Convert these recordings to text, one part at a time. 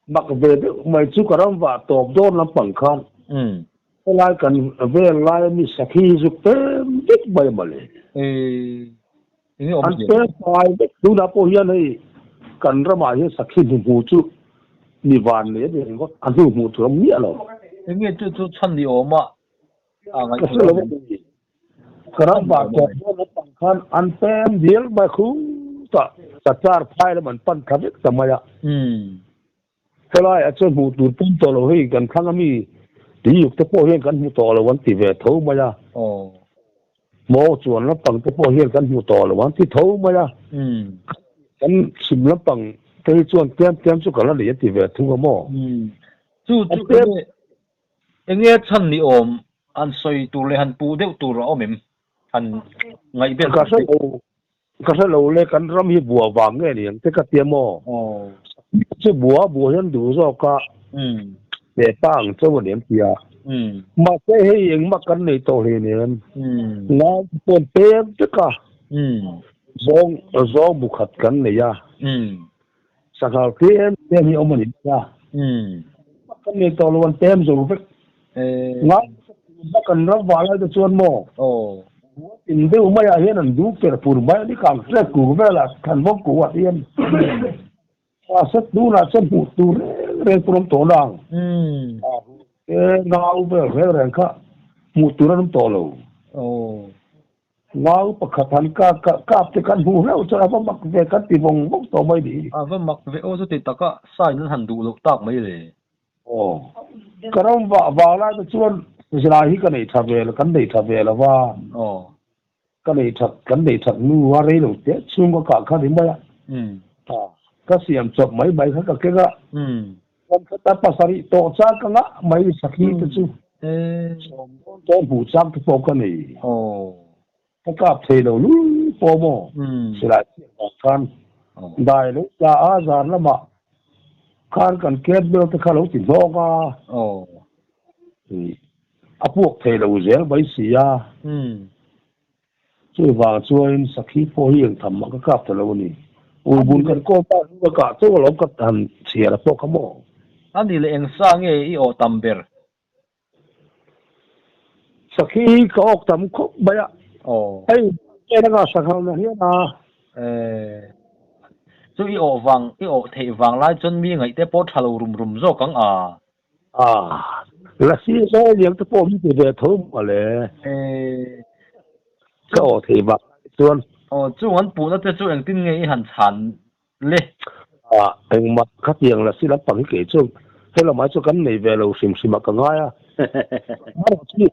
Mak ve deuh mai chu ka ram vah tawp dawn lampang khan helai kan vel laia mi sakhi hi zuk pem vek mai mawle. An pem fai vek tunah pawh hian hei kan ramah hian sakhi hmu hmu chu mi van nei a ni ringawt a hnu hmuh tur a awm miah lo. Enge chu chu chhan ni awm a Ka hre lo a ni. Ka ram vah tawp dawn lampang khan an pem dial mai khutah Cachar phai lam an pan thla vek ta mai a. Helaiah chuan hmuh tur pawm tawh lo hei kan thlang ami tuiuk te pawh hian kan hmu tawh lo an ti ve tho mai a. Maw chuan lampang te pawh hian kan hmu tawh lo an ti tho mai a. Kan chhim lampang te hi chuan tlem tlem chu ka la nei an ti ve thung a maw. Chu chu enge chhan ni awm han sawi tur leh han puh deuh tur a awm em? Han ngaihbel Ka hre lo Ka hre lo le, kan ram hi bua vang nge ni ang te ka tia maw? Chu bua bua hian duh zawk a, he pa ang chauh a ni ang tia. Mahse hei engmah kan nei tawh hle nen, ngai te pawh an pem vek a, zawng zawng bu khat kan nei a, sanghal tlem tlem hi awm a ni tia. Engmah kan nei tawh lo, an pem zo vek. Ngai kan ram vah lai te chuan maw? In deuh maiah hian an duh per pur mai a ni kang hrek kur velah Thlanvawng kuah hian a set tunah chuan hmuh tur reng reng tur awm tawh nang e ngau vel reng reng kha hmuh tur an awm tawh lo. Ngau pakhat han ka kap te kan hmuh hlauh chuan a va mak ve kan ti vawng vawng tawh mai ni. A va mak ve aw chuti taka sign an han duh loh tak mai le. Aw, ka ram vah vang lai te chuan zilai hi ka nei tha ve lo, kan nei tha ve lo va. Aw. Ka nei that, kan nei that nu a rei lo teh chhung ka kah kha ni mai a. Ka siam chawp mai mai kha ka keng a. Kan khat a pasarih tawh chang ka ngah mai sakhi te chu. Sawm dawn dawn hmuh chang te pawh ka nei. Aw. Ka kap thei lo lul pawh maw? Silai chhiat vang khan dai lo tla a, zan lamah khan kan cat bell te kha lo ti hnawk a, a puak thei lo zel mai si a. Chuvang chuanin sakhi pawh hi engtham mah ka kap ta lo a ni. Ulbun kan kawm a, ka kah chauh alawm ka han chhiar a pawh kha maw? A ni leh eng sa nge i aw tam ber? Sakhi hi ka awk tam khawp mai a. Hei chen anga sanghal na hian a. Chu i awh vang, i awh theih vang lai chuan mi ngaih te pawh tha lo rum rum zawk ang a. A, lasi zawi liang te pawh min ti ve tho mawle. Ka awh theih vang lai chuan. Aw, chung an puhna te chu engtin nge i han chhan le. A, engmah khatiang lasi lampang hi kei chu helamah hi chu kan nei ve lo hrim hrim ah ka ngai a. Amaherawhchu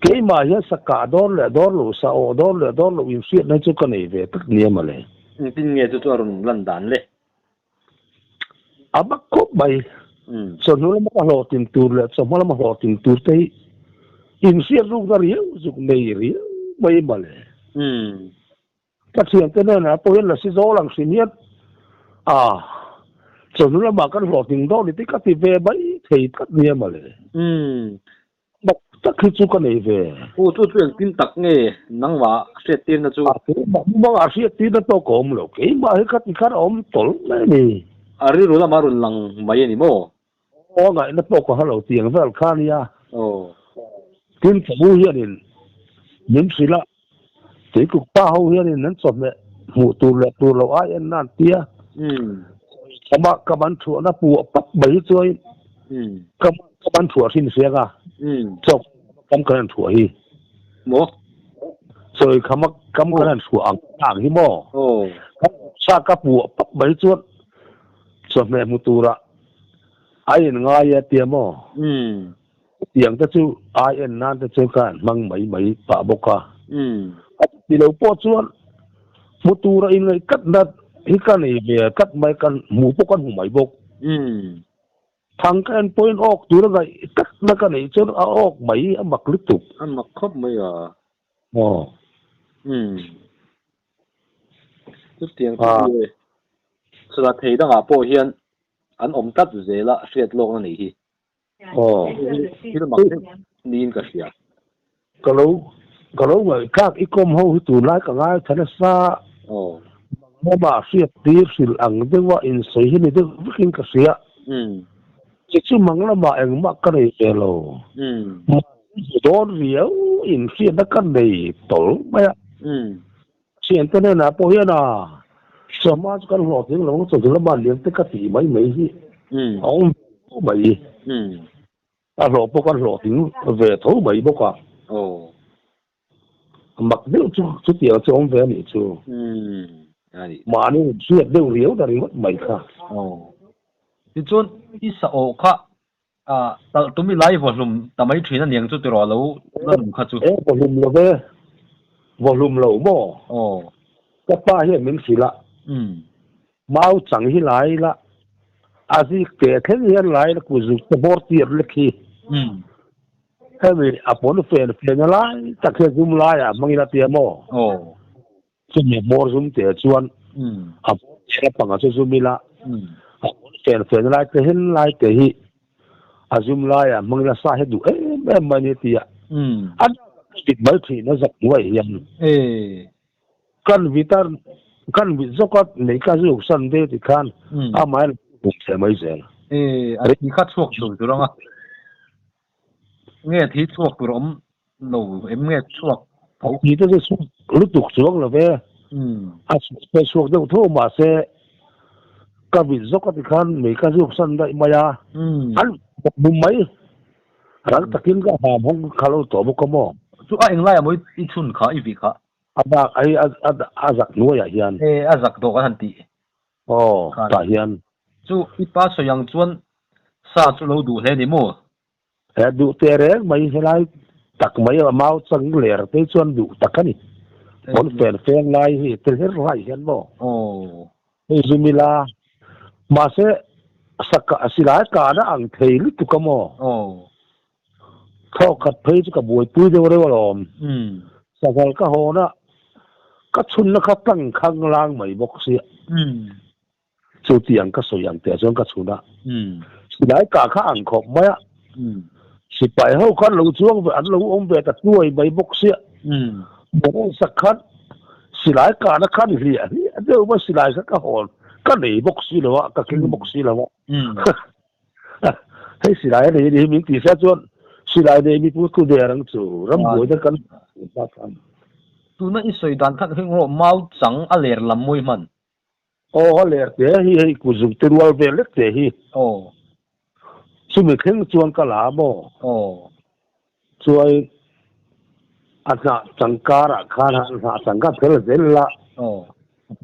keimah hian sa kah dawr leh dawr lo, sa awh dawr leh dawr lo inhriatna hi chu ka nei ve tak nia mawle. Engtin nge chu chu a rawn lan dan le? A bak khawp mai. Chawhnu lama ka hlawhtlin tur leh chawhma lama hlawhtlin tur te hi inhriat rukna riau zuk nei riau mai mawle. Ka thiante hnenah pawh hian lasi zawl ang hrim hian a chawhnu lamah kan hlawhtling dawn ni tih ka ti ve mai thei tlat nia mawle. Mak tak hi chu ka nei ve. U chu chu engtin tak nge nangmah hriattirna chu? A keimah mumangah hriattirna tawk a awm lo. Keimah hi ka ti khan a awm tawlh mai a ni. A rilru lamah rawn lang mai a ni maw? Aw ngaihna pawh ka halo tiang vel kha nia. Aw. Tin ka u hianin min hrilh a, tuikuk pa ho hianin an chawhmeh hmuh tur leh tur lo ai en nan tia. Kama ka ban thuahna puah pap mai hi chuan ka ka ban thuah hrin hriang a. Chaw kam kan han thuah hi. Maw? Chawi khama kam kan han thuah ang ang hi maw? Aw. Sa ka puah pap mai hi chuan chawhmeh hmu tura A in ngai e tia maw? Chutiang te chu ai en nan te chu ka han hmang mai mai pah bawk a. A chuti lo pawh chuan hmu tura inngaih tlatna hi ka nei ve tlat mai, kan hmuh pawh kan hmu mai bawk. Thang ka en pawhin awk tura ngaih tlatna ka neih chuan a awk mai, a mak lutuk. A mak khawp mai a. Aw. Chutiang chu chula thei dangah pawh hian. an awm tlat zela hriat lawkna nei hi. Aw. Thil mak deuh niin ka hria. Ka lo ka lo ngaihthlak i kawm ho hi tunlai ka ngaithla nasa. Aw. Mama hriat tir hrilh ang deuha insawi hi ni deuh vekin ka hria. Che chu mang lamah engmah ka nei ve lo. Mahse dawn riau inhriatna ka nei tawlh mai a. Thiante hnenah pawh hian a chawhma chu kan hlawhtling lo ang chawhnu lama liam te ka tih mai mai hi a awm ve tho mai. A hlawh pawh kan hlawhtling ve tho mai bawk a. Mak deuh chu chutiang chu awm ve a nih chu. Mahni hriat deuh riau ta ringawt mai kha. Tichuan i sa awh kha A, talh tum i lai vawhlum ta mai thin a niang chu tiraw lo la nung kha chu. E, vawhlum lo ve, vawhlum lo maw? Aw. Ka pa hian min hrilh a. Umm. Mau chang hi lai la, a zik teh thleng hian lai la ku zuk te bawr tir lek hi. Umm. Hemi a pawn fen fen a lai tak hian zum laiah hmangin a tia maw? Aw. Chumi hmawr zum teh chuan a hmawr tel a panga chu zum ila, a hmawr fen fen lai te hel lai te hi a zum laiah hmang ila sa hi duh em em mai ni tia a vit mai thin a zak hnuai hian kan vit a kan vit zawk a nei ka zuk san ve ti khan amah hian a hum thei mai zel. A thi kha chhuak tur tur anga Nge thi chhuak tur awm lo em nge chhuak tho? Thi te chu chhuak lutuk chuang lo ve. A pe chhuak deuh tho mahse ka vit zawk a ti khan mei ka zuk san daih mai a. An bum mai. Rang takin ka ham hawng kha lo tawh bawk a maw? Chu a englai ah maw i chhun kha i vih kha? A bak ai a zak hnuaiah hian. E a zak dawh kan han tih. Aw tah hian. Chu i pa sawi ang chuan sa chu lo duh hle ni maw? He duh teh reng mai helai tak mai a mau chang ler te chuan duh tak a ni. Pawn fen feng lai hi tel her lai hian maw? Aw. Hei zum ila mahse saka silai kahna ang thei lutuk a maw? Aw. Thawk khat phei chu ka buaipui deuh reuh alawm. Sanghal ka hawn a, ka chhunna kha tlang khang lang mai bawk sia. Chu tiang ka sawi ang teh chuan ka chhun a. Silai kah kha ang khawp mai a. Sipai ho khan lo chuang ve, an lo awm ve ta hnuai mai bawk sia. Motor sak khan silai kahna khan hliah hliah deuh mai silai kha ka hawn ka nei bawk si lo a, ka keng bawk si lo a. Hei silai a nei a ni hi min tih sia chuan silai nei mi pu tu der ang chu rambuai te kan Tuna i sawi dan khan heng rawh mau chang a ler lam mawi hman. Aw a ler te hi hei ku zuk te rual vel lek te hi. Aw. Chumi thleng chuan ka la maw. Aw. Chuai a hnah chang karah khan a hnah chang kha phel zel la. Aw.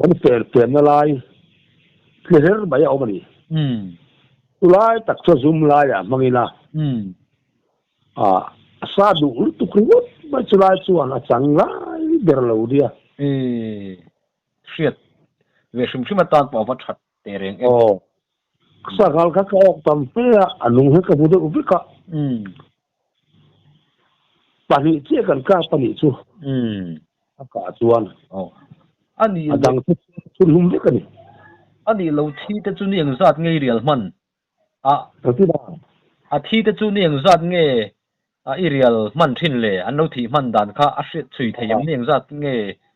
An fer ferna lai thli her mai a awm a ni. Chu lai tak chu zum laiah hmang ila. A sa duh lutuk ringawt mai chu lai chuan a chang lai ber lo nia. E hriat ve hrim hrim atan pawh a va that teh reng em. Aw. Sanghal kha ka awk tam fe a, a nung hi ka hmu deuh vek a. Pahnih chiah kan kap a nih chu. A kah chuan A nih a dang chu chhun hlum vek a ni. A nih lo thi te chu ni engzat nge i rial hman a? Engtin a? A thi te chu ni engzat nge i rial hman thin le? An lo thih hman dan kha a hriat chhui thei em? Ni engzat nge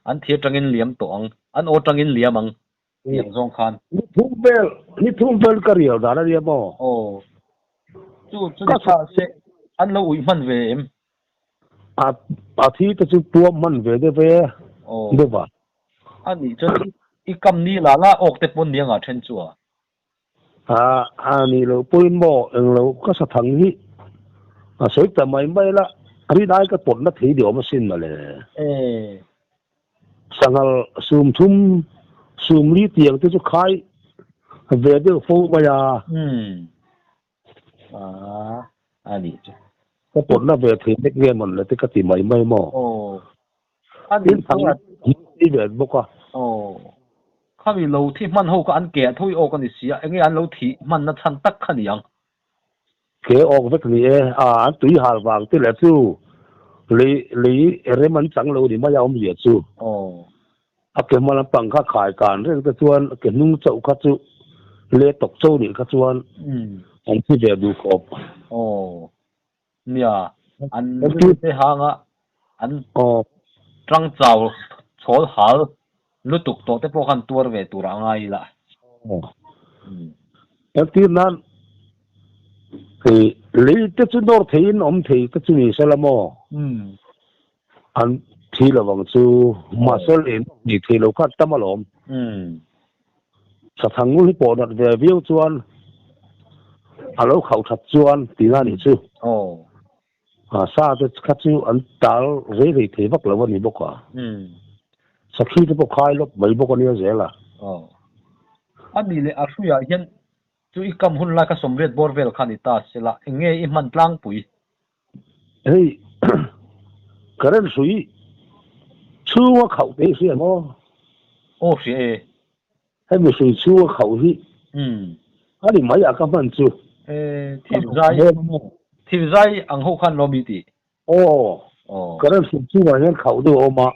an thi atangin liam tawh ang? An aw atangin liam ang? Tiang zawng khan. Ni thum vel, ni thum vel ka rial dan a nia maw? Aw. Chu chu ni tha se an lo uih hman ve em? A a thi te chu puam hman ve deuh ve deuh a. A nih chuan i kam ni la la awk te pawn niang ah then chu a. A a nih loh pawhin maw englo ka sa thang hi a sawi ta mai mai la rinai ka pawtna thei ni awm asin mawle. E. Sanghal sum thum sum li tiang te chu khai ve deuh fo mai a. Umm. A a nih chu. Ka pawtna ve thei nek nge mawn le te ka ti mai mai maw. Aw. A nih chu a. Tin ve bawk a. Aw. Khami lo thi hman ho kha an ke a thawi awk a ni si a, enge an lo thih hmanna chhan tak kha ni ang. Ke awk vek ni e, a an tui hal vang te leh chu lei lei rem an chang lo ni mai a awmzia chu. Aw. A ke hma lampang kha khai kan reng te chuan ke hnung chauh kha chu Le tawk cho nih kha chuan an thi ve duh khawp. Aw nia an te hanga an tang chau chhawl hal lutuk tawh te pawh khan tuar ve tur a ngai ila. Entir nan hei lei te chu nawr theiin awm thei te chu ni sela maw? An thi lovang chu mahse lei nawr ni thei lo kha tam alawm. Sathang ngul hi pawh nat ve viau chuan a lo khauh that chuan tihna a nih chu. Sa te kha chu an tal rei rei thei vak lo a ni bawk a. Sakhi te pawh khai lawp mai bawk a nia zel a. A nih leh a hruiah hian chu i kam hun lai kha sawmriat bawr vel kha a ni ta sela eng nge i hman tlangpui? Hei current hrui chhunga khauh te hi hria maw? Aw hria e. Hemi hrui chhunga khauh hi a ni mai a ka hman chu. E thir zai thir zai ang ho khan lawm i tih. Aw current hrui chhungah hian khauh deuh a awm a.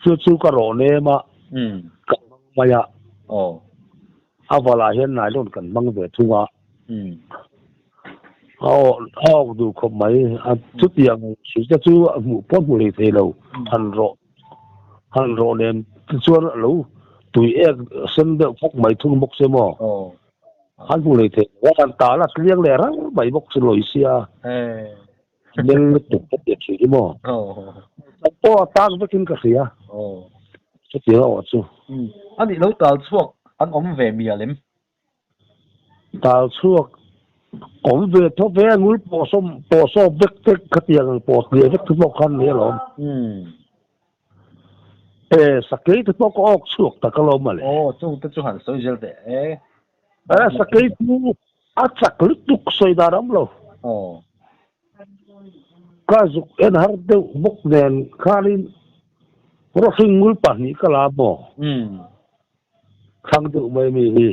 Chu chu ka rawh nem a ka hmang mai a. A valah hian nylon kan hmang ve thung a. A awk duh khawp mai. A chutiang hruite chu a hmuh pawh hmu hlei thei lo. Han rawh han rawh nen chuan a lo tui ek sen deuh khawp mai thung bawk se maw. Han hmu hlei thei lo a. Han tal a tliang leh rang mai bawk se lawi sia. Mel lutuk ka ti thin hi maw. Kan pawh a tak vekin ka hria. Chutiang a awh chu. A nih lo tal chhuak an awm ve mial em? Tal chhuak awm ve tho ve a ngul pawh sawm pawh sawp vek te khatiang ang pawh tliah vek te pawh khan ni alawm. E sakei te pawh ka awk chhuak tak alawm mawle. Aw chung te chu han sawi zel teh e. E sakei chu a chak lutuk sawi dan awm lo. Aw. Ka zuk en har deuh bawk nen khanin rawhring ngul pahnih ka la maw? Thlang deuh mai mi hi.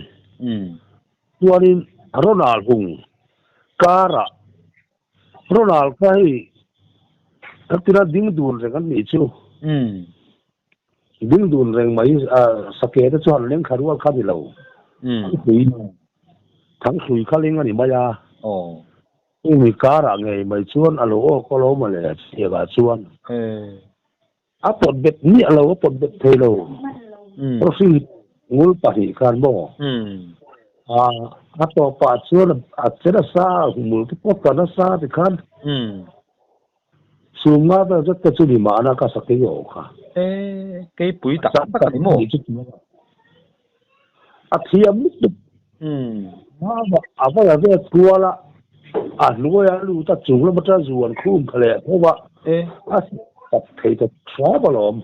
Chuanin Ronald hung karah Ronald kha hei kan tina ding dun reng an nih chu. Ding dun reng mai sake te chu han leng thla rual kha ni lo. Thanghrui thanghrui kha leng a ni mai a. Chumi karah ngei mai chuan a lo awk a lo mawle chhiakah chuan. A pawt bet miah lo, a pawt bet thei lo. Rawhring ngul pahnih khan maw? A tawpah chuan a che nasa, hmul te pawh tla nasa ti khan sum nga vel zet te chu ni mahna ka sakei awh kha. E, keipui tak tak a ni maw? A thiam lutuk. A va la vel kual a, a hnuai a lut a, chung lam atanga zu an khum kha leh tho a, a tap thei ta hram alawm.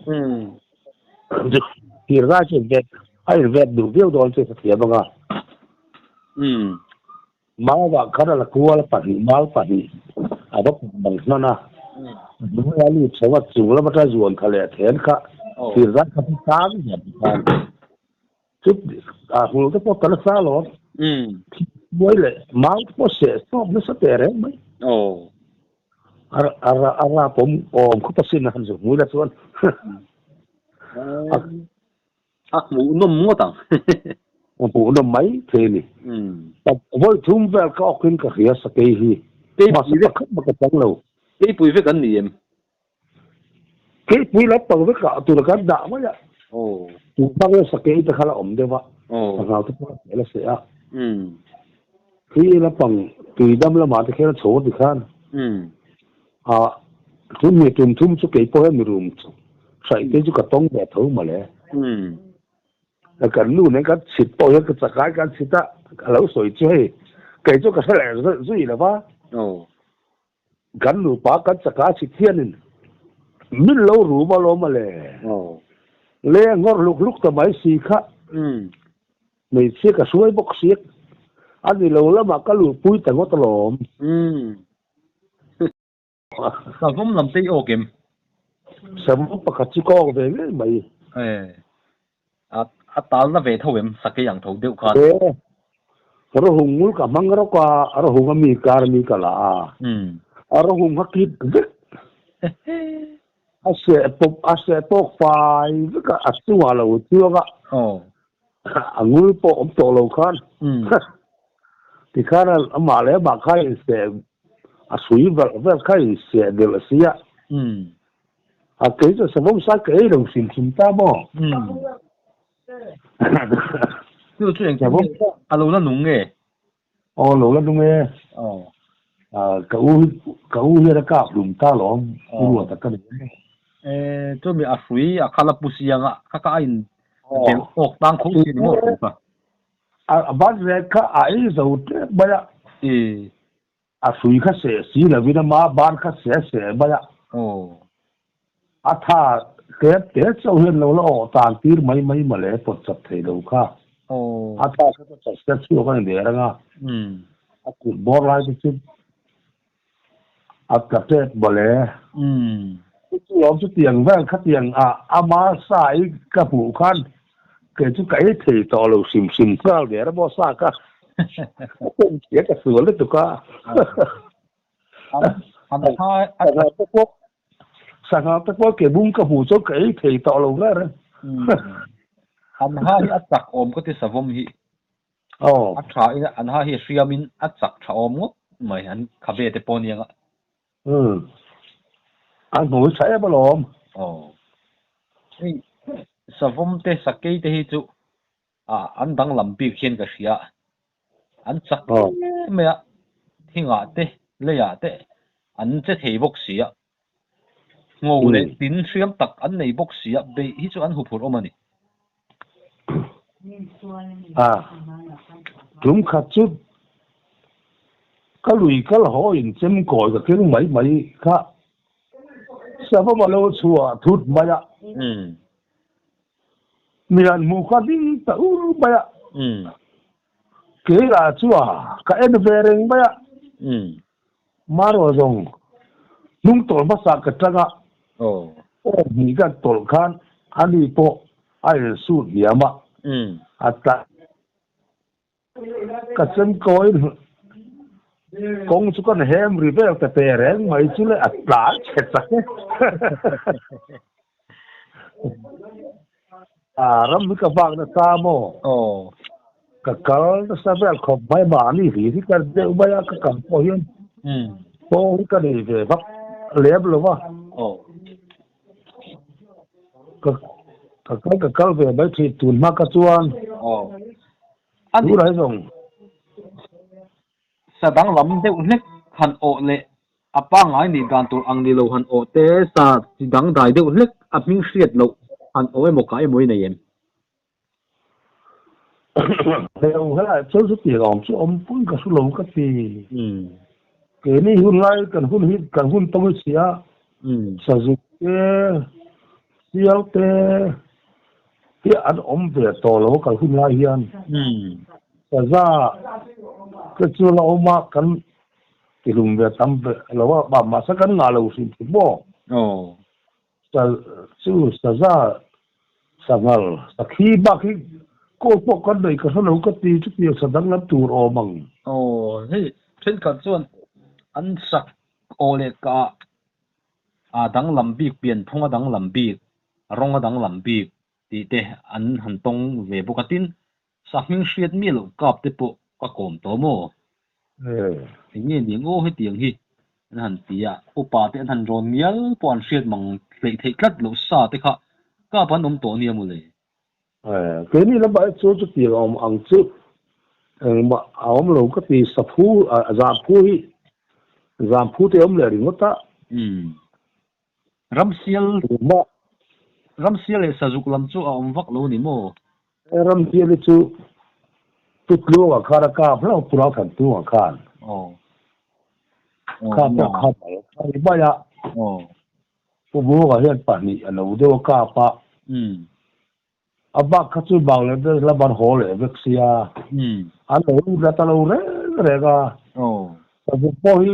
Thir zai chu vet, a in vet duh viau dawn chu ka thiam ang a. Mau ah khan a la kual a pahnih, mau pahnih a va put bang hman a, a hnuai a lut chho a, chung lam atanga zu an kha leh then kha thir zai kha chu sang hian ti khan. Chu a hmul te pawh ka la sa lo. Muai leh mau te pawh seh sawp nasa teh reng mai. A a a rap awm awm khawp asin a han zu hmui la chuan. A hmuhnawm ngawt ang. A hmuhnawm mai thei a ni. Vawi thum vel ka awkin ka hria sakei hi. Mahse pakhat mah ka chang lo. Keipui vek an ni em? Keipui lam pang vek ah tura kan dah mai a. Tun hmang hian sakei te kha la awm deuh a. Sangau te pawh a seh la seh a. Khi lampang tuidam lamah te khian a chho a ti khan. A thum hnih tum thum chu kei pawh hian mi rum hraih te chu ka tawng ve tho mawle. Kan nu nen kan chhit pawh hian ka chakai kan chhit a, a lo sawi chu hei kei chu ka hre leh zui lo va. Kan nupa kan chaka chhit hianin min lo rum alawm a le. Le ngawr hluk hluk ta mai si kha. Hmeichhia ka hruai bawk si a ni lo lamah ka luhpui ta ngawt alawm. Savawm lam te i awk em? Savawm pakhat chu ka awk ve ngei mai. A talna ve tho em? Sakei ang tho deuh khan. E, rawhung ngul ka hmang rawk a, rawhung a mi kar mi ka la a. A rawhung kha kip vek. A seh pawp, a seh tawk fai vek a, a chungah lo chuang a. A ngul pawh awm tawh lo khan tikhan amah leh amah kha a inseh a sui velh velh kha a inseh belh a si a. A kei chu savawm sai ka ei lo hrim hrim ta maw? Chu chu engtin nge a lo la nung nge? Aw lo la nung e. Ka u ka u hian a kap hlum ta alawm u ruat a ka ni e. Chumi a hrui a khala pu siang a kha kha a in belh awk tang kho si ni maw hrui kha. A ban rek kha a ei zo tep mai a. A hrui kha seh si lovin ama ban kha seh seh mai a. A tha tep te chauh hian lo la awh tan tir mai mai mawle pawt chak thei lo kha. A tha kha chu chak se chhuak a ni der ang a. A kut bawr lai te chu a tla tep mawle. Chu lawm chutiang vel khatiang a ama sa i ka hmuh khan kei chu ka ei thei tawh lo hrim hrim nghal der a maw sa kha. Ka pawm thei a ka sual lutuk a. Sangha te pawh ke bung ka hmuh chuan ka ei thei tawh lo ber e. An ha hi a chak awm ka ti savawm hi. A tha in an ha hi a hriam in a chak tha awm ngawt mai an khabe te pawh aniang a. An hmu hi tha em alawm. Hei savawm te sakei te hi chu an danglam bik hian ka hria. An chak em mai a, thingah te, leiah te an che thei bawk si a. Ngo leh tin hriam tak an nei bawk si a, beih hi chu an huphurh awm a ni. A, tum khat chu ka lui kal haw in chem kawi ka keng mai mai kha savawm a lo chhuah thut mai a. Mi han hmuh kha ding ta ur mai a. Kei lah chu a ka en ve reng mai a. Marawh zawng hnung tawlh hmasa ka tang a. Aw hnih ka tawlh khan ani pawh a insut hniam a. A tla. Ka chemkawiin kawng chu kan hem ri vel ta pe reng mai chu le a tlan chhe chak e. A ram hi ka vak nasa maw? Ka kal nasa vel khawp mai mahni hlir hi ka deuh mai a ka kal pawh hian pawng hi ka nei ve vak lem lo va. Ka ka kal ka kal ve mai thin tun hma ka chuan tunah hi zawng. Sa danglam deuh hlek han awh leh a pangngai nih dan tur ang ni lo han awh te sa chi dangdai deuh hlek a hming hriat loh han awh emaw kah emaw i nei em? Leu helai chuan chutiang awm chu awm pui ka hre lo ka ti. Keini hun lai kan hun hi kan hun tawng i chhia sazuk te sial te hi an awm ve tawh lo kan hun lai hian saza te chu la awm a kan tihlum ve tam ve lo a mahse kan ngah lo hrim hrim maw. Chu saza sanghal sakhi bak hi kawl pawh kan nei ka hre lo ka ti chutiang sa danglam tur awm ang. Aw hei thenkhat chuan an sak aw leh ka ah a danglam bik pianphung a danglam bik rawng a danglam bik tih te an han tawng ve bawk a tin sa hming hriat miah loh kap te pawh ka kawm tawh maw? Eng nge ni ang aw hetiang hi an han ti a, upa te an han rawn ngial pawh an hriat mang hleih theih tlat loh sa te kha kap an awm tawh nia mawle. Keini lamah hi chuan chutiang a awm ang chu engmah a awm lo ka ti, saphu zamphu hi zamphu te a awm leh ringawt a. Ramsial Ramsial leh sazuk lam chu a awm vak lo ni maw? Ramsial hi chu Putluanga khan a kap hlauh Purau Thantunga khan kha pawh kha mal kha ni mai a. Pu Buanga hian pahnih a lo deuh a kap a. A bak kha chu Bangladesh lam an haw leh vek sia, an lo lut la ta lo reng reng a. Sazuk pawh hi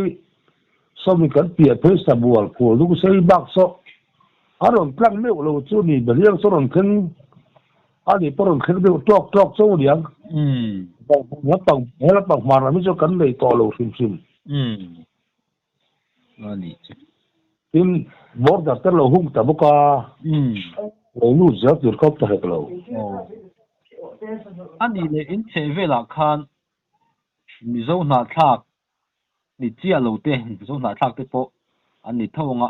sawmi kan piah phei sabual phul dung sei bak saw a rawn tlang meuh lo chu ni Behliang saw rawn thleng a ni pawh rawn thleng deuh tawk tawk cho niang. He lampang hmar lam hi chu kan nei tawh lo hrim hrim. A ni chu. Tin, border te lo hung ta bawk a, lo lut zel tur kha ta hek lo. A nih leh in chheh velah khan Mizo hnahthlak ni chiah lo te, Mizo hnahthlak te pawh an ni tho ang a,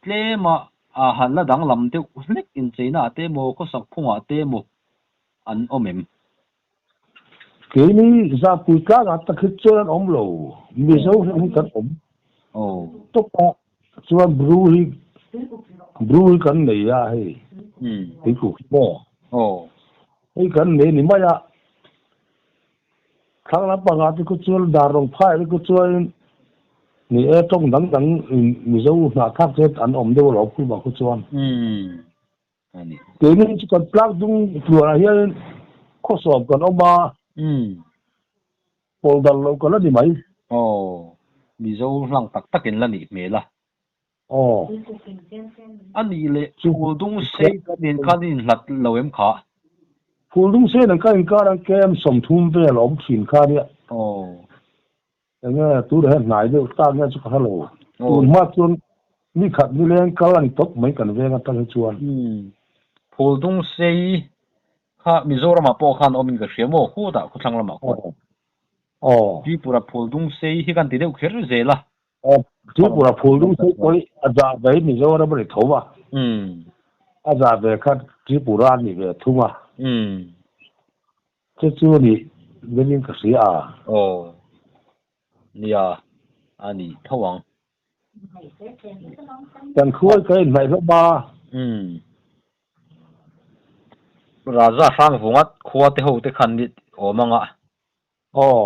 tlema a han la danglam deuh hlek incheina ah te emaw khawsak phungah te emaw an awm em? Keini Zapui tlangah tak hi chuan an awm lo, Mizo hlawm hi kan awm tawp a, chuan Bru hi Bru hi kan nei a hei, tuikuk hi maw? Hei kan nei ni mai a. Thlang lampangah te khu chuan dar rawng phai te khu chuan ni e tawng dang dang Mizo hnahthlak te an awm deuh lo phul bak khu chuan. Keini chu kan tlak dung tluanah hian khawsawm kan awm a, pawl dal lo kan la ni mai. Aw, Mizo hlang tak takin la nih hmel a. Aw. A nih leh phul dung sei nen khan in inhlat lo em kha? Phul dung sei nen khan inkar ang kem 30 vel a awm thin kha nia. Aw. Enge tunah hian hnai deuh tak nge chu ka hre lo. Tun hma chuan ni khat ni leng kal a ni tawp mai kan veng atang hi chuan. Phul dung sei kha Mizoramah pawh khan awmin ka hria maw? Khutah khawthlang lamah khuan. Aw. Tripura phul dung sei hi kan ti deuh kher zel a. Tripura phul dung sei pawh hi a zah ve hi Mizoram a ni tho a, a zah ve kha Tripura a ni ve thung a, chu chu a nih deuhin ka hria a. Aw, nia, a ni tho ang. Kan khuai ka inhnaih hlawm a. Raja Hrangvunga khua te ho te khan ni awm ang a. Aw.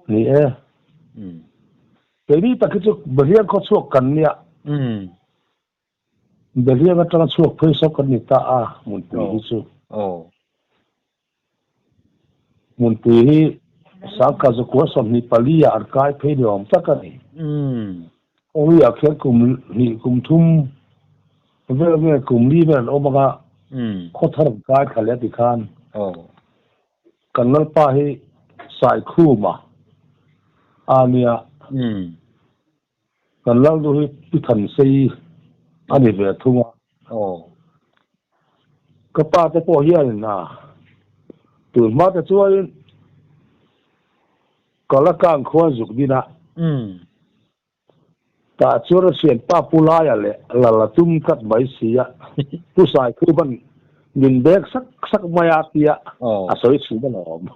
Ni e. Keini tak hi chu Behliang khaw chhuak kan nia. Behliang atanga chhuak phei saw kan ni ta a Hmunpui hi chu. Hmunpui hi Sangkha zakua 24 ah an kai phei ni awm tak a ni. Kawngluiah khian kum hnih kum thum vel nge kum li vel an awm ang a, khaw thar an kai thla leh a ti khan kan Lalpa hi Saikhuma a nia, kan Lalnu hi Pi Thansei a ni ve thung a. Ka pa te pawh hianin a tun hma te chuanin Kalakang khua zuk din a. Tah chuan a thian pa Pu Laia leh Lala tum tlat mai si a, Pu Saikhuban min bek sak sak mai a tia a sawi chhun alawm.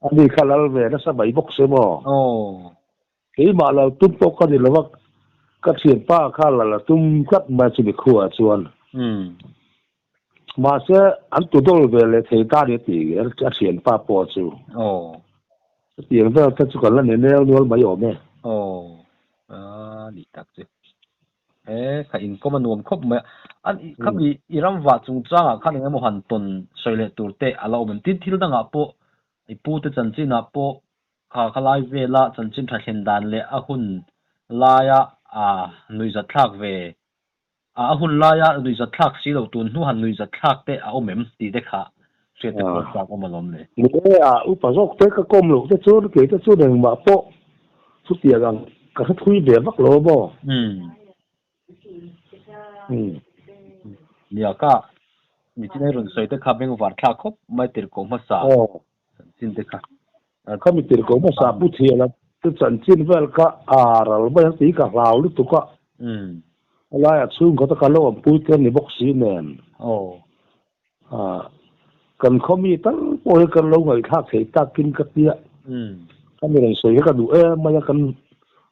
Ani kha lal ve nasa mai bawk se maw? Keimah lal tum pawh ka ni lo a, ka thian pa kha Lala tum tlat mai chumi khuaah chuan. Mahse, an tu dawl ve leh thei ta ni a ti a thianpa pawh chu. Aw. Chutiang vel te chu kan la ni nel nual mai awm e. Aw. A ni tak chu. E, kha inkawm a nuam khawp mai a. An i kha mi i ram vah chungchangah khan eng emaw han tawn sawi leh tur te a la awm em? Tin, thil dangah pawh i pute chanchinah pawh kha khalai vela chanchin tha thlen dan leh a hun laia a nuihzatthlak ve A hun laia nuihzat thlak si lo tun hnu han nuihzat thlak te a awm em tih te kha hriat te pawh chak awm alawm le. Ni e, a upa zawk te ka kawm loh te chuan kei te chuan engmah pawh chutiang ang ka hre thui ve vak lo maw? Umm. Nia ka mi chin ai rawn sawi te kha bengvar thlak khawp mai tirhkoh hmasa chanchin te kha. Kha mi tirhkoh hmasa Pu Thiala te chanchin vel kha a ral mai ang tih ka hlau lutuk a. A laiah chhungkhat a ka lo awmpui te ni bawk si nen. Kan khaw mi tal pawh hi kan lo ngaihthlak thei takin ka tia. Ka mi rawn sawi kha ka duh em mai a, kan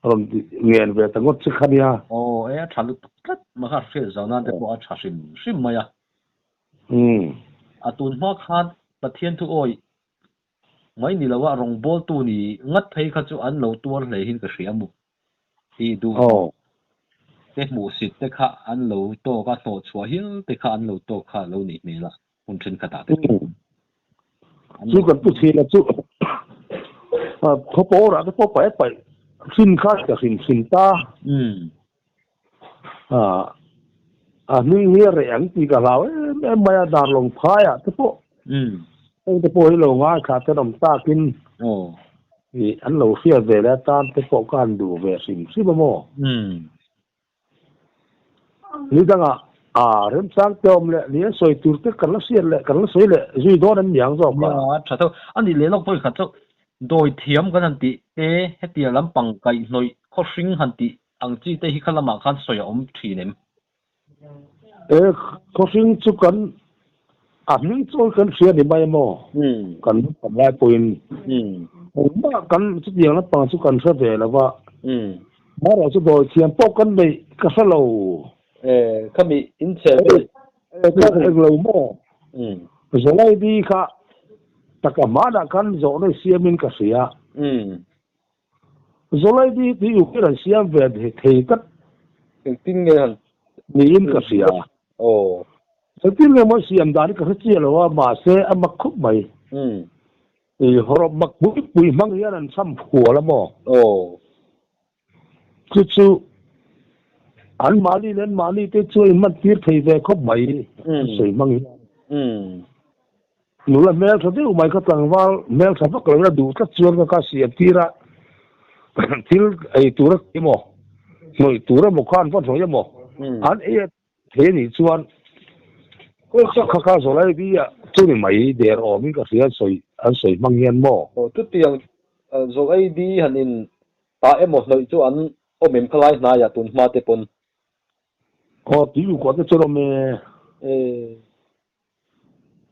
rawn ngen ve ta ngawt che kha nia. Aw e a tha lutuk tlat mai kha hriat zau nan te pawh a tha hrim hrim mai a. A tun hma khan Pathian thu awih mai ni loa rawngbawltu ni ngat phei kha chu an lo tuar hle hin ka hria mu. Tih duh te hmuh sit te kha an lo tawk a, hnawh chhuah hial te kha an lo tawk kha lo nih hmel a hun thenkhatah te chu. Chu kan pu thin a chu khawpawrah te pawh paih paih hrin kha ka hrim hrim ta. A hming hi a reh ang tih ka hlau em em mai a, Darlawng phaiah te pawh heng te pawh hi lo ngaithla ten awm takin ih an lo hriat ve leh atan te pawh ka han duh ve hrim hrim a maw? Ni dangah. A remchang te awm leh ni a sawi tur te kan la hriat leh kan la sawi leh zui dawn em niang zawk a. Nia, tha tho. A nih leh lawk pawh i khat chu dawi thiam kan han tih te, hetia lampang kaihhnawih khaw hring han tih ang chi te hi kha lamah khan sawi a awm thin em? E, khaw hring chu kan a hming chawi kan hria ni mai emaw? Kan naupang lai pawhin engmah kan chutiang lampang chu kan hre ve lo va, amaherawhchu chu dawi thiam pawh kan neih ka hre lo. E, khami in chhe vel. E, ka eng lo maw? Zawlaidi kha taka hmanah khan zawhna i siamin ka hria. Zawlaidi tih ukir an siam ve thei tlat. Engtin nge han. Niin ka hria. Aw. Engtin nge maw siam dan hi ka hre chiah lo a, mahse a mak khup mai. I hawrawp mak pui pui hmang hian an cham phual a maw? Aw. Chu chu an mahni leh an mahni te chu a inhman tir thei ve khawp mai an sawi hmang hian. Nula hmeltha deuh mai kha tlangval hmeltha vak lo ila duh tlat chuan ka ka siam tir a, thil ei tur a ti emaw, hnawih tur emaw kha an va hnawih emaw, an ei a thei anih chuan kha kha zawlai bi ah chu ni mai der awmin ka hria an sawi an sawi hmang hian maw. Aw chutiang zawlai bi han in Tah emaw hnawih chu an awm em khalai hnaiah tun hma te pawn. Aw tui u kuah te chuan awm e. E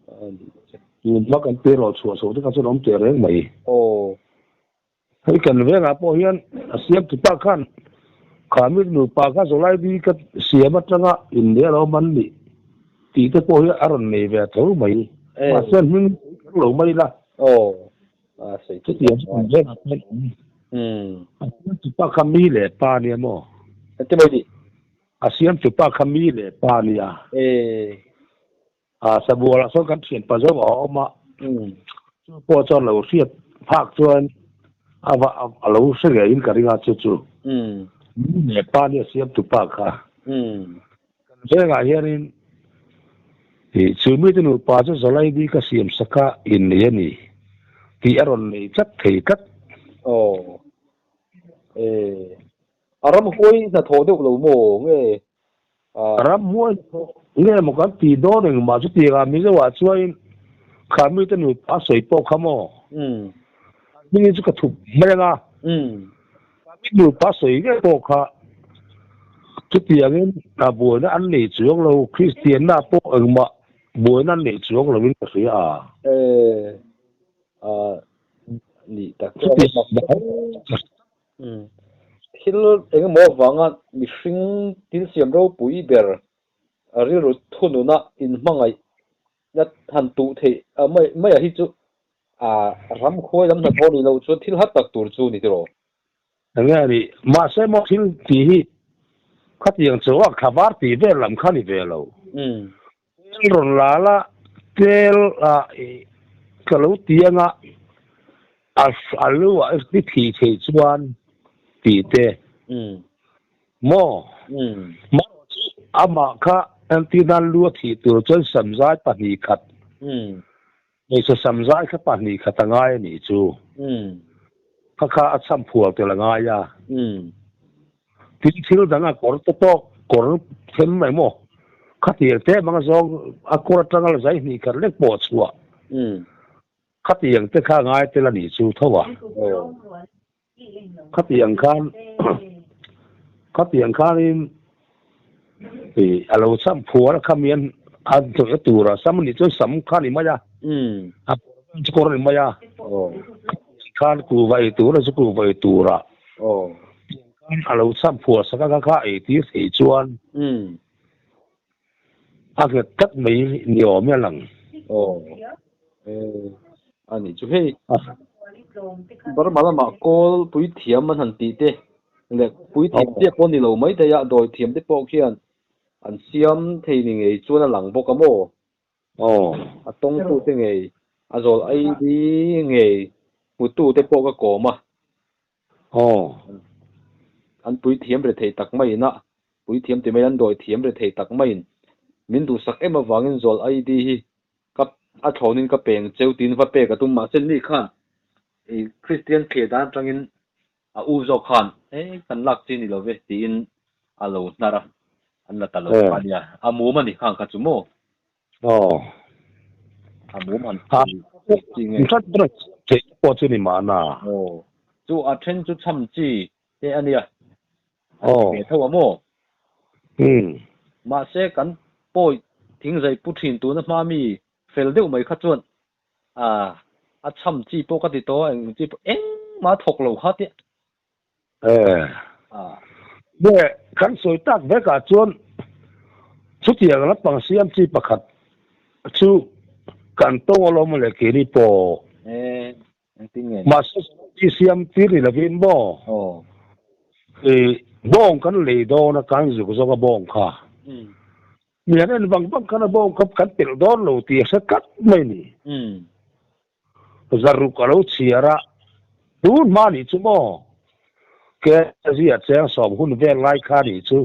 a nih che. Tun hma kan pe rawh chhuah chho te kha chuan awm teh reng mai. Aw. Hei kan vengah pawh hian a siam tu pa khan Khamit nupa kha Zawlai bi ka siam atanga inneih a lo man nih tih te pawh hi a rawn nei ve tho mai. Mahse an hming kher lo mai la. Aw. A sawi theih Chutiang chu kan vengah chuan awm. A siam tupa kha mi leh pa nia maw? Engti mai tih? A siam tupa kha mi leh pa nia. E. A sabualah sawn kan thianpa zo a awm a. Chu pawh chuan lo hriat phak chuan a va a lo hre ngeiin ka ring a chu chu. Mi leh pa nia siam tupa kha. Kan vengah hianin ih chu mite nupa chu Zawlaidi ka siam sak a innei a ni tih a rawn nei tlat thei tlat. Aw e a ramhuai hnathawh deuh lo maw nge a. Ramhuai hnathawh nge maw kan tih dawn engmah chutiangah Mizoah chuanin kha mite nupa a sawi pawh kha maw? An hmingin chu ka thup mai ang a. Kha mi nupa sawi ngei pawh kha chutiangin buaina an nei chuang lo, Kristianna pawh engmah buaina an nei chuang loin ka hria a. E, a nih tak chu a mak Thil engemaw avanga mihring thil siam ropui ber rilru thununa inhmangaih na han tuh theih mai maia hi chu a ram khuai lam hnathawh nih loh chuan thil har tak tur chu ni tiraw? Enge a nih? Mahse maw thil tih hi khatiang chaw a thlavar tih vel lam kha ni ve lo. Tel rawn la la, tel a ka lo ti anga a lu ah i thih theih chuan tih te. Maw? Maw chu amah kha entirnan lu a thih tur chuan samzai pahnih khat, hmeichhe samzai kha pahnih khat a ngai a nih chu. Kha kha a chham phual tel a ngai a. Tin thil dang a kawr te pawh kawr them mai maw? Khatiang te mang zawng a kawr atanga la zai hnih khat lek pawh a chhuah. Khatiang te kha ngai tel a nih chu tho a. Khatiang khan khatiang khanin ih a lo cham phuar a khami an a hnawih a tur a sam anih chuan sam kha a ni mai a a kawr chu kawr a ni mai a khatiang khan kuhva ei tur a chu kuhva ei tur a khan a lo cham phuar sak a kha kha ei tir theih chuan a nghet tlat mai ni awm i a lang. Aw e a nih chu hei Burma lamah kawl puithiam an han tih te leh puithiam chiah pawh ni lo mai thei a dawi thiam te pawh khian an siam thei ni ngei chuan a lang bawk a maw? Aw a tawngtu te ngei a zawl ID ngei hmutu te pawh ka kawm a. Aw. An puithiam re thei tak maiin a, puithiam ti mai an dawi thiam re thei tak maiin min duhsak em avangin zawl ID hi ka a thlawnin ka peng cheu tiin va pek a tum mahse ni khan i Kristian thlir dan atangin a u zawk khan e kan lak chi ni lo ve tiin a lo hnar a. An la ta lo kha nia. A mum a ni khang kha chu maw? Aw. A mum han tih chi nge? Hrat ber theih te pawh chu ni mahna. Aw. Chu a then chu chham chi te a nia. A ti ve tho a maw? Umm. Mahse kan pawi thingzai pu thin tuna hma mi fel deuh mai kha chuan a a chham chi pawh ka ti tawh a, eng chi pawh engmah a thawk lo kha tia. Eh. Nge kan sawi tak vekah chuan chutiang lampang siam chi pakhat chu kan tawng alawm le keini pawh. Eh, engtin nge? Mahse chi siam tir ni lovin maw? Aw. I bawng kan lei dawn a, kan zuk zawk a bawng kha. Mi an en vang vang khan a bawng kha kan pelh dawn lo tih a hre tlat mai ni. Zaruk a lo chhiar a, tun hma nih chu maw? Kezi a cheng sawm hun vel lai kha nih chu.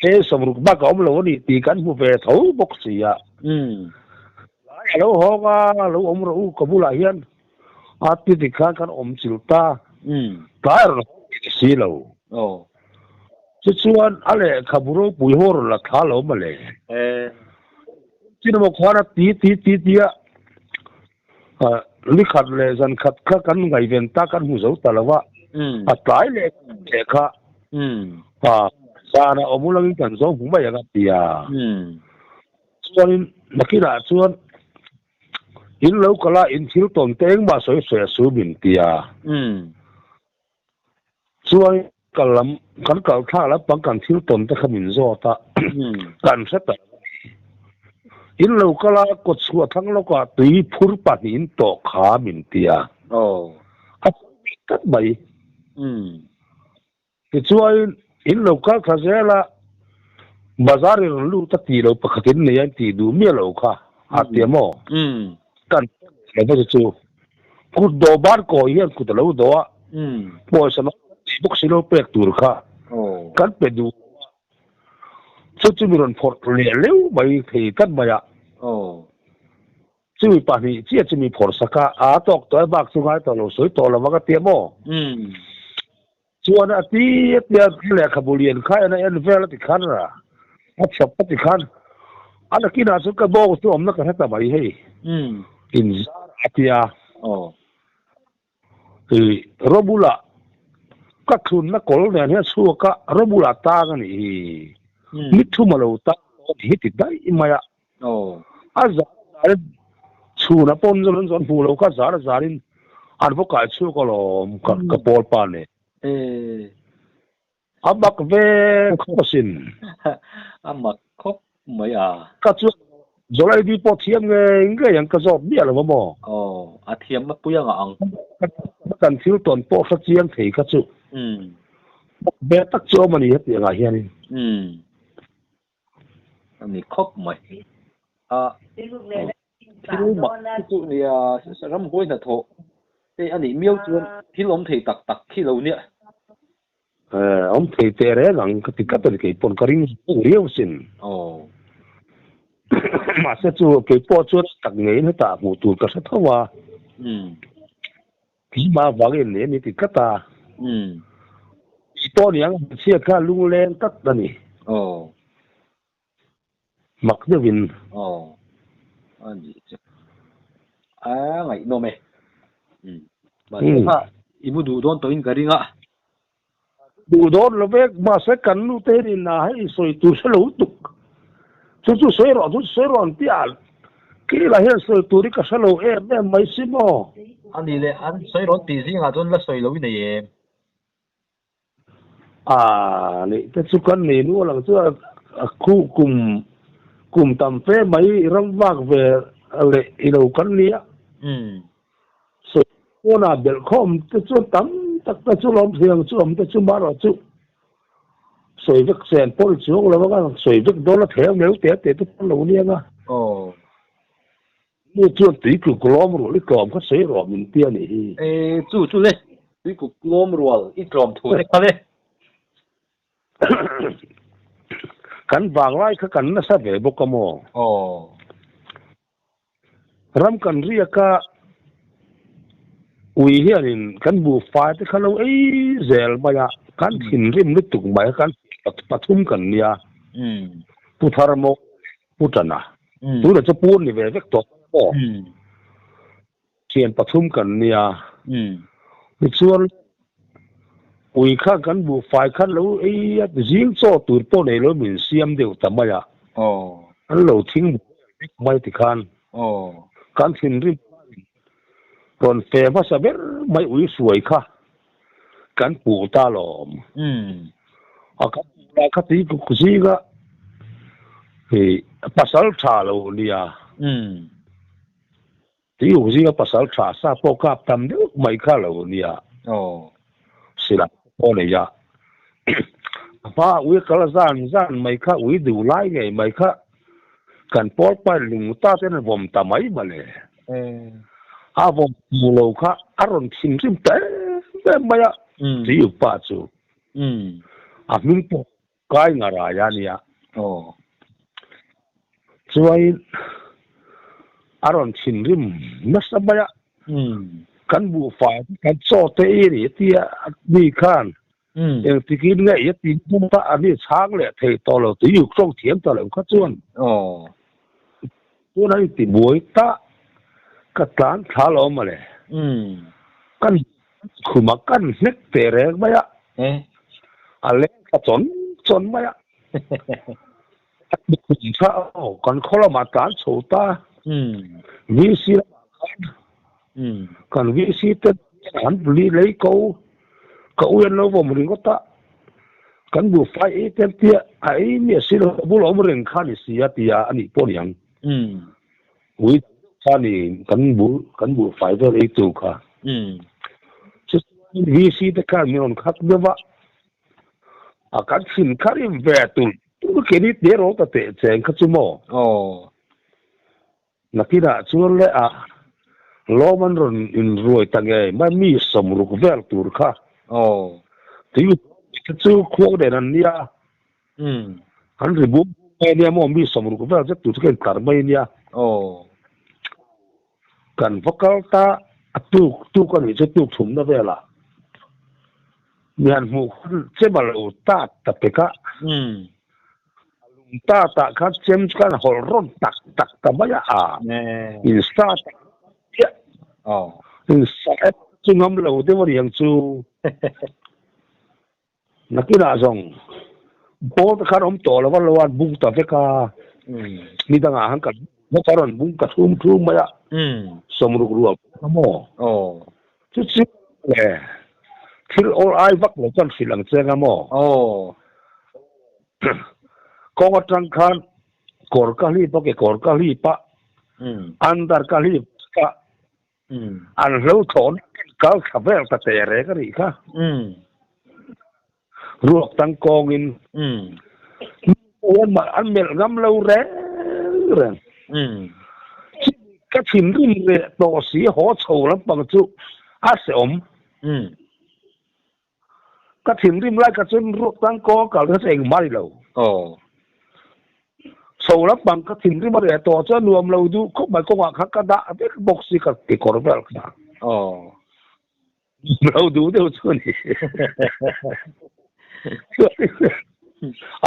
Ke sawmruk bak a awm lo a ni tih kan hmu ve tho bawk si a. Lai a lo hawng a, lo awm rawh u ka bulah hian a ti ti khan kan awm chilh ta. Tlai a rawn hawng tih si lo. Tichuan a lehkhabu ropui ho rawn la thla lo mawle. Tin emaw khan a ti ti ti ti a, ni khat leh zan khat kha kan ngaihven ta kan hmu zo ta lo va, a tlai leh leh kha zan a awm ulangin kan zo hmu mai ang a ti a. Chuanin nakinah chuan in lo kal a, in thil tawn te engmah sawi sawi a su min ti a. Chuan kal lam kan kal thlak lampang kan thil tawn te kha min zawt a, kan hre ta lo a ni. In lo kal a, kawt chhuah thlang lawkah tui phur pahnih in tawh kha min ti a, a sawi bik tlat mai. Tichuan in lo kal thla zel a, bazar i rawn lut a tih lo pakhat in nei a in tih duh miah lo kha a ti a maw? Kan hre leh lo chu chu. Kut dawh ban kawi hian kut a lo dawh a, pawisa lo tih bawk si lo pek tur kha kan pe duh lo a, chu chu mi rawn phawrh leh leuh mai thei tlat mai a. Chumi pahnih chiah chu mi phawrh sak a, a tawk tawh e bak chu ngai tawh lo sawi tawh lo vang a ti a maw? Chuan a ti a tia lehkhabu lian kha en a en vel a ti khan a, a chhawp a ti khan a nakinah chuan ka bawng chu awmna ka hre ta mai hei in zar a tia i Robula ka thlunna kawl nen hian chhuak a Robula tang a nih hi mithum a lo tang hi ti daih mai a. A zar zarin chhunah pawh an zawn zawn hmuh lo kha zar zarin an va kai chhuak alawm ka ka pawl pa nen. A mak ve khawp asin. A mak khawp mai a. Ka chuan Zawlaidi pawh thiam ngei ngei ang ka zawt miah lo a maw? Aw, a thiam na pui anga ang. Kan thil tawn pawh hre chiang thei kha chu. Mak ve tak chu awm a ni hetiang ah hianin. A ni khawp mai. A thil mak hi chu nia ramhuai hnathawh te a nih miau chuan thil awm thei tak tak khi lo nia. Eh, awm thei teh reng ang ka ti tlat a ni kei pawn ka ring riau sin. Aw. Mahse chu kei pawh chuan tak ngeiin hetah hmuh tur ka hre tho a. Umm. Keimah avangin ni a ni ti tlat a. Umm. Tih pawh ni ang hmeichhia kha lungleng tlat a ni. Aw. Mak deuhin. Aw. A nih chu. A ngaihnawm e. Umm. Mahse kha i mu duh dawn tawhin ka ring a. Duh dawn lo vek, mahse kan nu te hian in ah hei sawi tur hre lo tuk. Chu chu sawi rawh, chu chu sawi rawh an ti a, keilah hian sawi tur hi ka hre lo em em mai si maw? A nih leh an sawi rawn tih zingah chuan la sawi lo i nei em? A nih te chu kan nei nual ang chu a khu kum kum tam fe mai ram vak ve leh i lo kan nia. Umm. Sawi pawnah belh khawm te chuan tam tak te chu lawm thei ang chu awm te chu marawh chu sawi vek chen pawh ni chuang lo anga sawi vek dawn a thei ang meuh te te te pawn lo nia nga. Aw. Nu chuan tui kuk lawm rual i tlawm kha sawi rawh min ti a nih hi. E chu chu le tui kuk lawm rual i tlawm thu te kha le. Kan vanglai kha kan nasa ve bawk a maw? Aw. Ram kan riak a, ui hianin kan buhfai te kha lo ei zel mai a, kan thinrim lutuk mai a, kan. Pathum kan nia. Pu Tharmaw, Pu Tana. Tunah chu Pu ni ve vek tawh maw? Thian pathum kan nia. Tichuan ui kha kan buhfai khan lo ei a, zing chaw tur pawh nei lo min siam deuh ta mai a. An lo thing vek mai tikhan kan thinrim rawn fe hmasa ber mai ui hruai kha kan puh ta lawm. A kan puh lah kha tui kuk zinga pasal tha lo nia. Tui kuk zinga pasal tha sa pawh kap tam deuh mai kha lo nia. Silai pawh nei a. A hma ui kal zan zan mai kha ui duh lai ngei mai kha kan pawl pain lung ta ten vawm ta mai mawle. A vawm hmu lo kha a rawn thinrim ta em em mai a, tui upa chu a hming pawh kai ngarai a nia. Chuain a rawn thinrim nasa mai a, kan buhfai kan chaw te i ni tia mi khan Engtikin nge i ti hmum kha a ni chhang leh thei tawh lo tui uk tawng thiam ta lo kha chuan tuna i ti buai ta ka tlan thla lo mawle kan khuma kan hnek teh reng mai a a leng thla chawn chawn mai a khum kha aw kan khaw lamah tlan chho ta VC lamah khan Kan VC te an li lei ko ka ui an lo vawm ringawt a, kan buhfai ei te an tia a ei mi a si lo a bul a awm reng kha ni si a tia a nih pawh niang. Ui dang deuh kha ni kan bul kan buhfai vel ei tu kha. Chuchuan VC te khan min rawn khat deuh a, a kan chhin kha rim ve tulh tulh ke ni te rawh ta teh cheng kha chu maw. Nakinah chuan leh a lawm an rawn inruai ta ngei mai mi 60 vel tur kha. Tui te chu khuang nen an nia. An ri bum bum mai ania maw mi 60 vel zet tur chu ka intlar mai ania. Kan va kal ta a tuk tuk a nih chu tuk thumna velah. Mi han hmuh khan chem a lo tat ta pek a. A lung ta tah khan chem chu khan hawlh rawn tak tak ta mai a, a in sa tak chiah. In sa em chu ngam lo deuh a niang chu. Nakinah zawng ball te khan awm tawh lo a, lo an bung ta vek a. Ni dangah han kan bawk a rawn bung ta thum thum mai a. 60 rual a maw? Chu chu le thil awl ai vak lo chuan hrilh ang che nga maw? Kawng atang khan kawr ka hlip a ke kawr ka hlip a, under ka hlip a, an hlo thawn kal thla vel ta teh reng a nih kha. Ruak tang kawngin an melh ngam lo reng reng. Ka thinrim reh tawh si haw chho lampang chu a hrehawm. Ka thinrim lai kha chuan ruak tang kawng a kal kha chu engmah a ni lo. Chho lampang ka thinrim a reh tawh chuan nuam lo duh khawp mai kawngah khan ka dah vek bawk si ka kekawr vel kha. Nuam lo duh deuh chu a ni.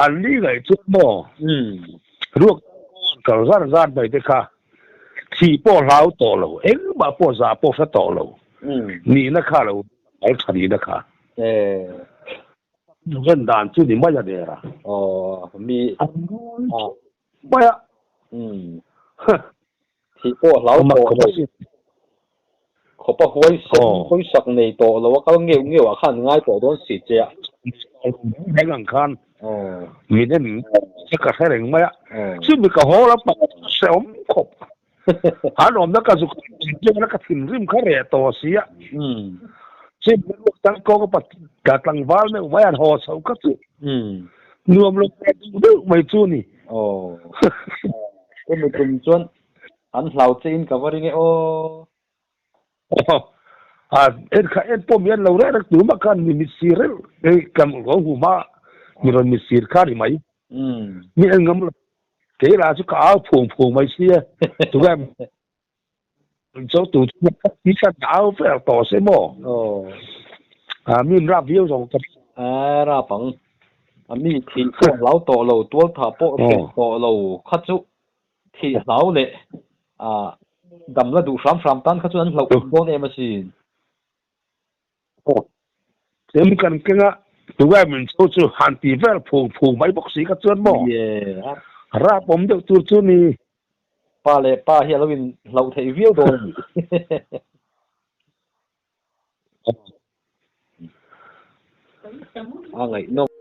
An ni ngaih chuan maw ruak tang kawng an kal zar zar mai te kha thih pawh hlau tawh lo engmah pawh zah pawh hre tawh lo nihna kha lo Al tha nihna kha. Ren dan chu ni mai a der a. Mi. Mai a. Thih pawh hlau tawh lo. Khawpa huai sak huai sak nei tawh lo a kal ngeuh ngeuh ah khan ngai tawh dawn si che a. Reng ang khan min en ka hre reng mai a. Chumi ka haw lampang hrehawm khawp. An awmna ka zuk chuan ka thinrim kha reh tawh si a. Chim ruak tang kawng a pat ka tlangval meuh mai an haw chho kha chu. Nuam lo ve duh deuh mai chu ni. Aw. Hemi tum chuan an hlau che in ka va ring e aw. A en kha en pawh mi an lo reh rek tur mah khan mi mit sir reuh hei kan lo hmu hma mi rawn mit sir kha ni mai. Mi en ngam lo. Kei lah chu ka au phung phung mai sia tunge cho tu chu ka ti khan ka au vel tawh se maw. A min rap viau zawng ka A rap ang. A mi thih pawh hlau tawh lo, tual tha pawh hreh tawh lo kha chu thih hlau leh dam la duh hram hram tan kha chuan an hlauh dawn em asin. Chem kan kenga tungai min cho chu han ti vel phung phung mai bawk si kha chuan maw? Rap awm deuh tur chu ni. Pa leh pa hi a lo in hlauh theih viau dawn a ni. A ngaihnawm.